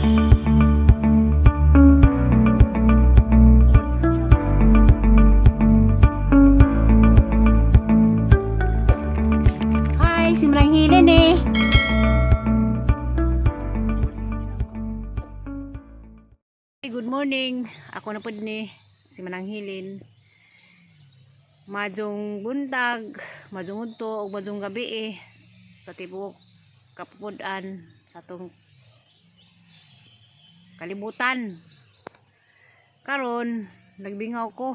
Hi, si Manang Hilin eh. Good morning. Ako na po ni si Manang Hilin. Madjong buntag, madjong udto, ug madjong gabi eh. Sa tibuok kapupud-an sa atong kalibutan. Karon, nagbingaw ko.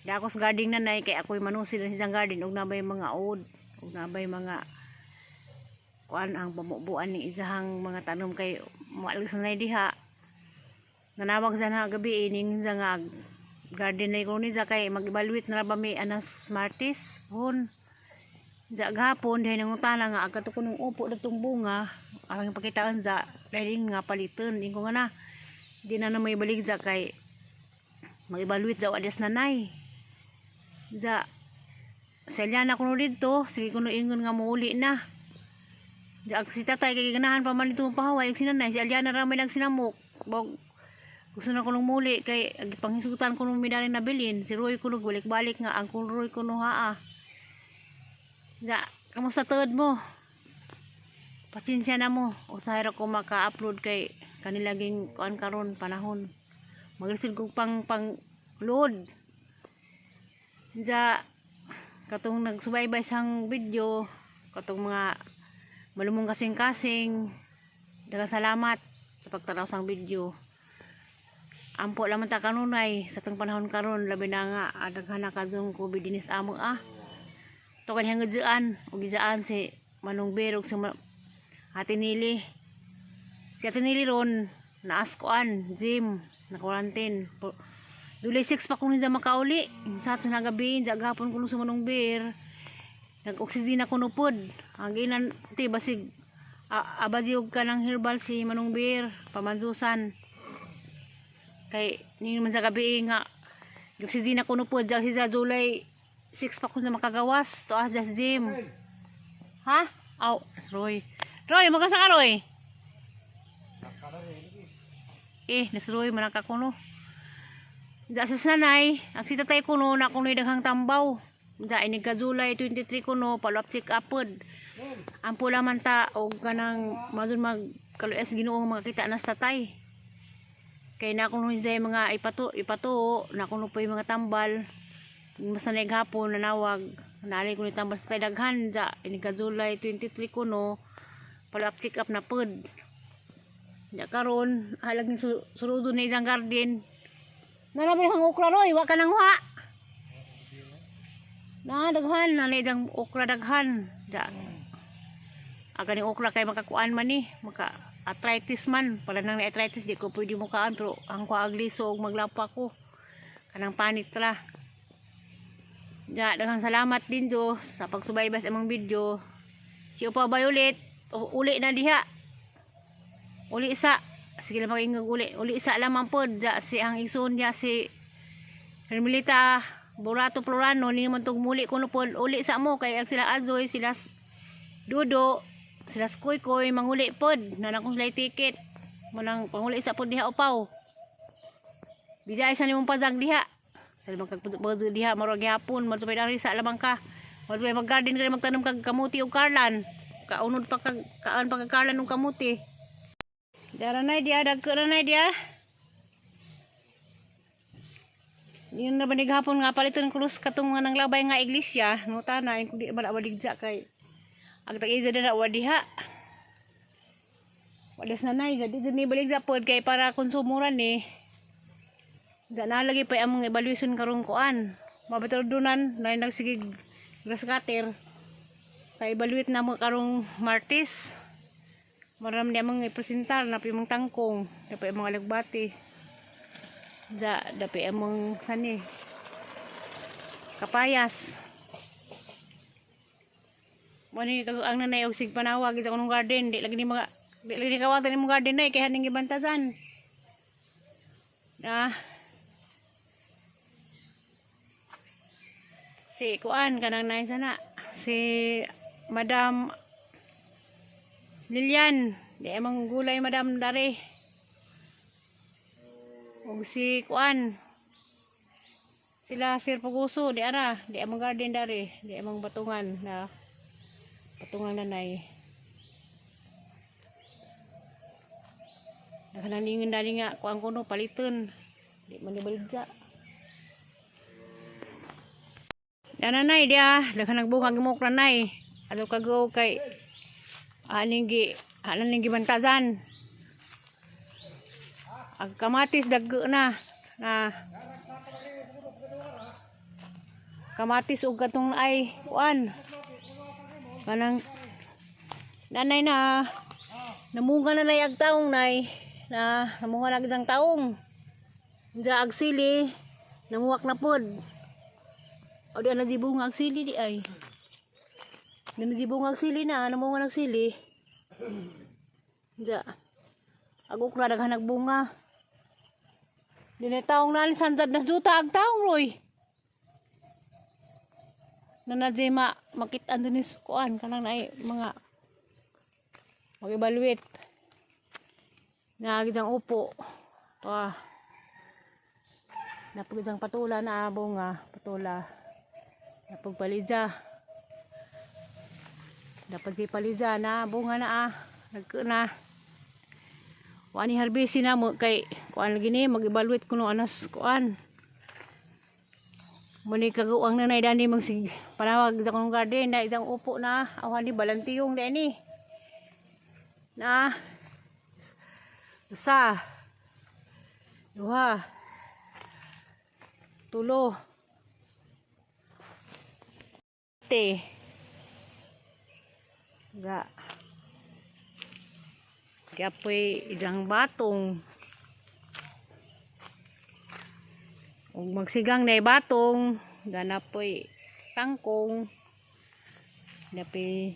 Di ako sa garden nanay kay ako'y manusid ang siyang garden ug nabay mga old ug nabay mga kuan ang pamubuan ni isahang mga tanom kay moalag sa nay diha. Nanawag sa na gabi eh, ning sa nga garden na ko ni sa kay mag-evaluate na ra ba mi anas Martes hon. Sa gahapon dahil nangutana nga agad ko nung upo datong bunga ang pakitaan sa dahil nga paliton ingon nga na di na na may balik sa kay mag-evaluate daw adyas nanay. Za selya na kuno didto, sige kuno ingon nga muuli na. Za si tatay kay ganahan pa man dito pahaway ug si nanay, si Aliana ra may nagsinamok. Bog gusto na kunong muli kay ag panghisutan ko nung midali na bilin si Roy kuno balik-balik nga ang kun Roy kuno haa. Za kamusta tuod mo? Pasensya na mo. Usahay ra ko maka-upload kay kanilaging kuan karon panahon. Maglisod kog pang pang load. Za katong nagsubaybay sang video, katong mga malumong kasing-kasing, daghang salamat sa pagtanaw sang video. Ampo lamang ta kanunay sa tong panahon karon, labi na nga daghan na kadtong COVID dinis amo ah. To kaniyang ngadyoan ug gijaan si Manong Bear ug si Ate Nili. Si Ate Nili ron naas kuan gym na quarantine. Dulay 6 pa kung hindi makauli. Sa ato na gabi, sa gahapon kuno sa Manong Bear. Nag-oxygen ako nupod. Ang ginan, ti basig abadi og ka ng herbal si Manong Bear, pamandusan. Kay ni man sa gabi nga oxygen ako nupod sa si July 6 pa ko na makagawas to as sa gym. Ha? Aw, Roy. Roy, magasa ka Roy. Eh, nas Roy man ka kuno. Da sa sanay, ang si tatay kuno na kuno daghang tambaw. Da ini ka July 23 kuno follow up check up pod. Ang pula man ta og kanang madun mag kalues Ginoo makakita na sa tatay. Kay na kuno siya mga ipato ipato na kuno po yung mga tambal. Mas na hapon nanawag naali ko ni tambal sa tatay daghan da ini ka July 23 kuno follow up check up na pod. Da karon halag ni surudo na isang garden. Nanabi ang okra Roy, wa ka nang wa. Na daghan na idang okra daghan. Da. Aga ni okra kay makakuan man ni, maka arthritis man. Pala nang arthritis di ko pwede mukaan pero ang kuag liso og maglapa ko. Kanang panit ra. Da, daghang salamat din do sa pagsubaybay sa among video. Si Upa Violet, uli na diha. Uli isa. Sige lang magingag uli. Uli isa lamang pod. Da, si ang ison niya si Hermelita Borato Florano ni man tug muli kuno pod uli sa mo kay ang sila Azoy, sila Dudo, sila Kuy Kuy manguli pod na kung sila ticket. Manang panguli sa pod diha upaw. Bijay sa nimong pazag diha. Sa limang kag diha marag gihapon madtupay dari sa lamang ka. Madtupay mag garden ka magtanom kag kamuti ug karlan. Kaunod pa kag kaan pa kag karlan ug kamuti. Dara na dia dagko na dia. Yun na ba ni gahapon nga paliton krus katong nga nanglabay nga iglesia no tana kung di ba na baligja kay ang tag-isa na wa diha. Walas na nay di ni baligja pod kay para konsumuran ni. Da nalagi pa among evaluation karong kuan. Mabator dunan na nagsigig grass cutter. Kay evaluate na mo karong Martes. Maram niya mga ipresentar na mga tangkong, dapat mga lagbati. Da, dapat among sani. Kapayas. Mo ni ang nanay og sig panawag sa kunong garden, di lagi ni mga di lagi ni kawatan imong garden nay kay haning gibantasan. Ah. Si kuan kanang nay sana si Madam Lilian Di amang gulay madam dari. Og si kuan. Sila Sir Puguso di ara, di amang garden dari, di amang batungan na batungan nanay. Nagananingan dali nga kuan kuno paliton. Di man ni baligya. Nanay dia, daghan nagbunga gimok nanay. Alo kago kay aning gi aning gibantazan. Ang kamatis dagko na na kamatis ug katong ay kuan kanang nanay na namunga na nay ag taong nay na namunga na ang taong Diya ag sili namuwak na pod o di na di bunga ag sili di ay di na di bunga ag sili na namunga nag sili. Diya ag okra daghan nagbunga. Di na taong na sandad na juta ag taong roy. Nanadye ma makit-an din is kuan kanang naay mga mag-evaluate. Naagid ang upo. To ah. Napagid ang patula na bunga, patula. Napagpalidya. Dapat di palidya na bunga na ah. Nagka na. Wani harvest na mo kay kuan lagi ni mag-evaluate kuno anas kuan. Muni kaguang nanay dani magsig panawag sa kunong garden na isang upo na awan ni balantiyong dani. Na usa, duha, tulo, te, ga, Giapoy isang batong. Ug magsigang na batong, ganapoy tangkong, napi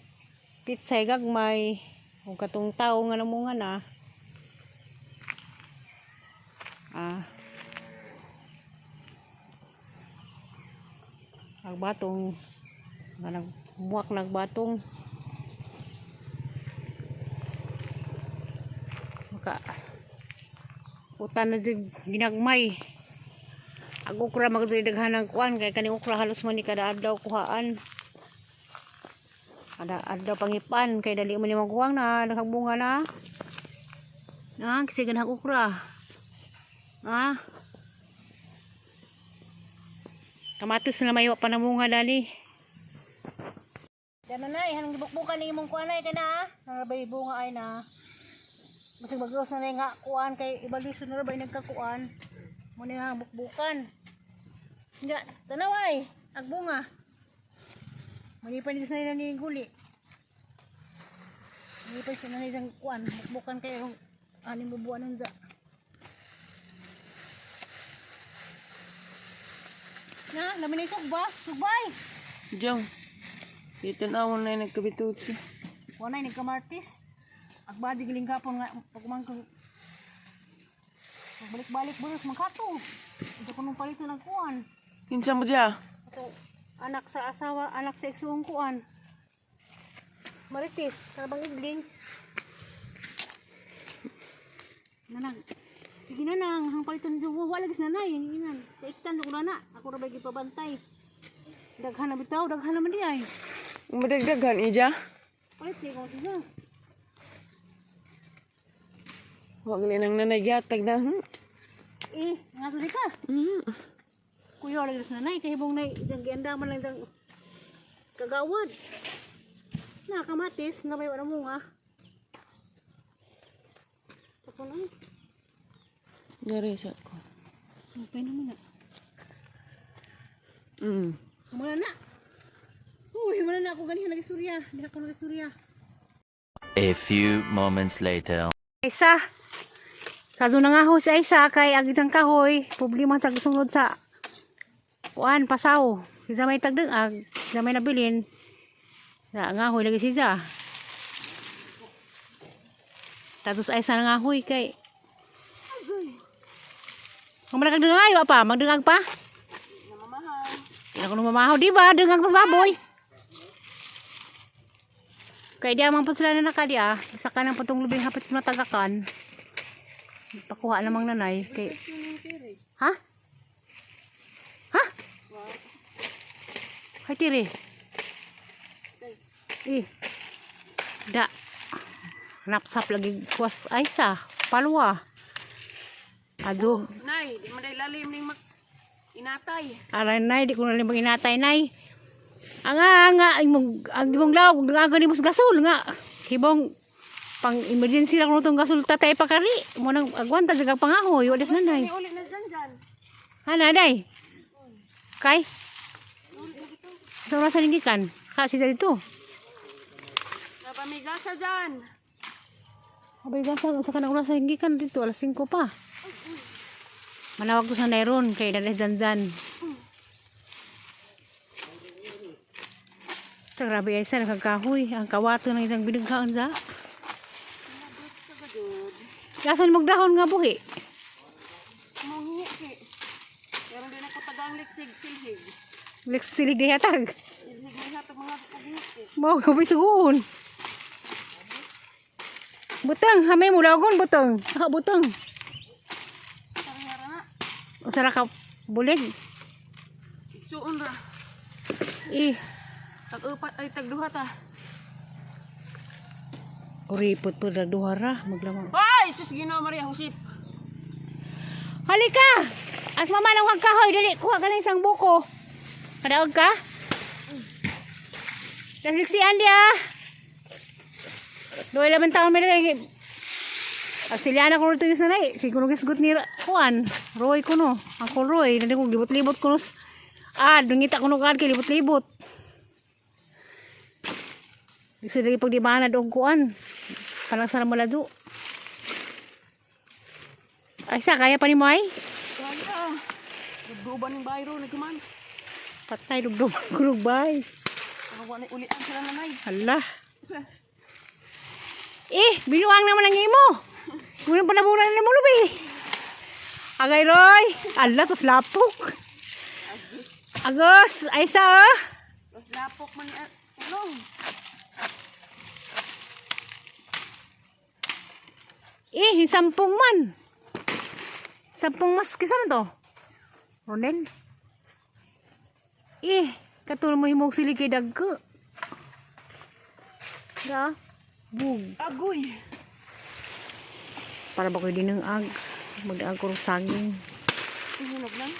pitsay gagmay, ug katong tawo nga namunga na. Ah. Ang batong nga nagmuwak nagbatong. Maka utan na jud ginagmay. Ag okra magdiri daghan ang kuan kay kaning okra halos man ni kada adlaw kuhaan. Kada adlaw pangipan kay dali man ni magkuwang na daghang bunga na. Na kasi ganang okra. Ah. Kamatis na may pa namunga dali. Dana nay, hanang gibukbukan ni imong kuan ay kana ah. Nang bunga ay na. Masig bagos na nga kuan kay ibaliso na ba nagkakuan. Mo ni nga bukbukan. Nya, tanaw ay, agbunga. Muni pa ni sa ni guli. Muni pa sa ni isang kuan, bukbukan kay ang aning bubuan nunza. Na, lamin na sugba, sugbay. Jong. Dito na ako na nagkabitutsi. Wala na nagkamartis. Agbadi giling gapon nga pagumangkong pagbalik-balik bulos mangkato. Ito ko nung palit na nagkuan. Kinsa mo dya? Ito, anak sa asawa, anak sa igsuong kuan. Maritis, karabang igling. Nanang. Sige na nang, hang palitan sa wala gis nanay, inan. Sa iktan ko na. Ako ra ba gipabantay. Daghan na bitaw, daghan naman di ay. Madagdagan ija? Palit siya ko siya. Wag nang nanay na. Eh, nga suli ka. Kuya lagi sa nanay, kay hibong nay, isang giandaman lang isang kagawad. Na, kamatis, nga may wala mo nga. Ako na. Dari sa ko. Okay naman na. Wala na. Uy, wala na ako ganihan nagistorya. Hindi ako nagistorya. A few moments later. Isa. Sa doon na nga ho si Aisa kay ang isang kahoy, problema sa sunod sa kuan pasaw. Isa may tagdeng isa may nabilin. Sa nga hoy lagi siya. Tapos Aisa na nga hoy kay Kung manakag dengag wa pa, magdengag pa. Hindi ako namamahaw, di ba? Dengag pas baboy. Kay di man po sila na nakadi ah. Isa ka ng patong lubing hapit matagakan. Pakuha namang nanay. Kay... Ha? Ha? Hay tiri. Eh. Da. Napsap lagi kuwas ay sa palwa. Ado. Nay, di man day lalim ning mak inatay. Aray nay, di ko na limang inatay nay. Anga nga imong ang imong law nga ni mo sa gasol nga. Hibong pang emergency lang kuno tong gasol tatay pa kari. Mo nang agwanta sa pangahoy, wala sa nanay. Ni uli na dyan dyan. Ana day. Kay. Sa oras sa gikan. Kasi sa dito. Napamigasa dyan. Abay gasa sa kanang oras sa gikan dito alas 5 pa. Manawag ko sa Nairon kay Danes Dandan. Sa grabe ay sa nagkakahoy ang kawato ng isang binighaan sa. Kasan magdahon nga buhi. Munghi. Pero di na ko tagang liksig silhig. Liksilig di hatag. Silhig may hatag mga paghingi. Mao gabi suguon. Butang, hamay mo lagon butang. Ah, butang. Sarangara na. Usara ka bulig. Igsuon ra. Eh, Tag-upat ay tagduha ta. Uripot po na duha ra maglamang. Ay, sus Ginoo Maria Josep. Halika! As mama lang wag kahoy, dali, kuha ka ng isang buko. Kadaog ka? Tasiksi Andy ah. Doy laman taon may lagi. Agsiliana ko rito sa nay. Siguro gisgot ni Juan. Roy ko no. Ako Roy. Nandi ko libot-libot ko no. Ah, dungita ko no kan kay libot-libot. Kasi lagi pag di ba na doon kuan. Kanang sa mo lado. Ay sa kaya pa ni mo ay? Kaya. Nagduban ng bayro nagkuman. Patay dugdug bay. Pero wala ulian sila nanay. Hala. Eh, binuang naman ang imo. Muna pa nabunan ni mo lubi. Agay Roy. Ala, tos lapok. Agos, ay sa oh. Mas lapok man ni ulong. Eh, yung sampung man. Sampung mas kisa na to. Ronel. Eh, katulong mo himog sili kay dagko. Da. Bug. Agoy. Para ba ko din ang ag. Mag-ag ko saging. Hinog lang.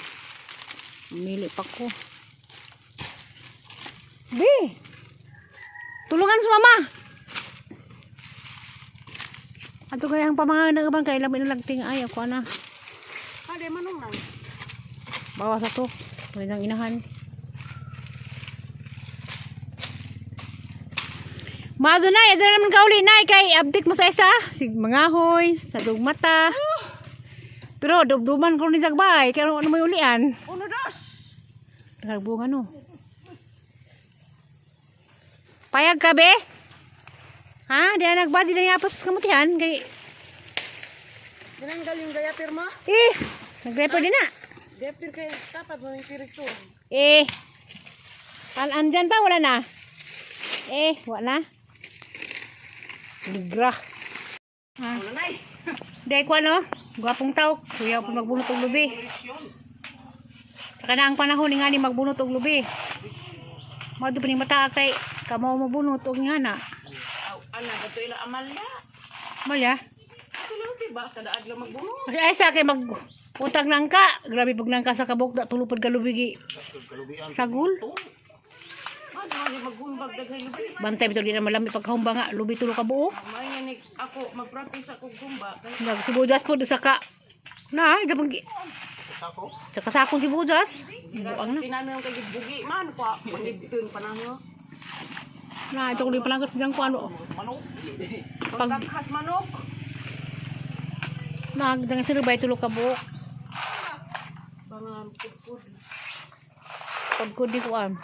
Mili pa ko. Bi! Tulungan sa mama! Ato kaya ang pamangan ng ibang kay lamin lagting ay ako ana. Ah, di manong lang. Bawas ato. Wala nang inahan. Mado na, ito naman kauli na kay abdik mo sa isa. Sig mangahoy, sa dugmata. Pero dubduman ko ni sagbay, kaya ano may ulian. Uno dos. Nagbunga no. Payag ka be? Ha? Di na nagbadi na yapos kamutihan kay Dinanggal yung gaya pirma. eh nagrepo din na. Gaya kay tapat mo yung direktor. Eh. An andyan pa wala na. Eh, wala. Ligra. Ha? Nanay. Dahil ko ano, gwapong tao, kuya po magbunot og lubi. Saka na ang panahon ni nga ni magbunot og lubi. Mao pa ni mata kay kamo mabunot og nga na. Aw, ana kadto ila amalya. Malya. Ito lang diba kada adlaw magbuno. Kasi ay sa kay mag utang lang ka. Grabe pag nangka sa kabok da tulupad ka lubi gi. Sagol. Ah, di man maghumbag daghay lubi. Bantay bitaw di na malami pagkahumba nga lubi tulo ka buo. May nga ni ako mag-practice ako gumba kay Nag sibudas po sa ka. Na, gabang gi. Sa kasakong sibudas. Buang na. tinanong kay bugi man pa pagidton pa namo. Na, ito ko di palangkat sigang ko ano. Pag Pagkakas manok. na, dangan sa bay tulo ka buo. Bangan pudpud. Pagkod di ko am.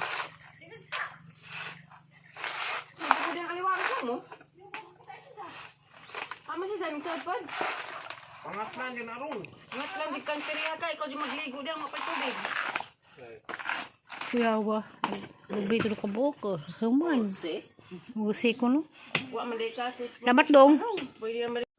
Pudpud ang kaliwang ko mo. Amo si Saning Sadpad. Pangatlan yun aron. Ngat lang di kan periya ka ikaw di magligo diyan mapay tubig. Kuya wa. Lubi tulo ka buo ko. Human. Si. Musi ko, no. Wa man di kasi. Dapat dong. Pwede man.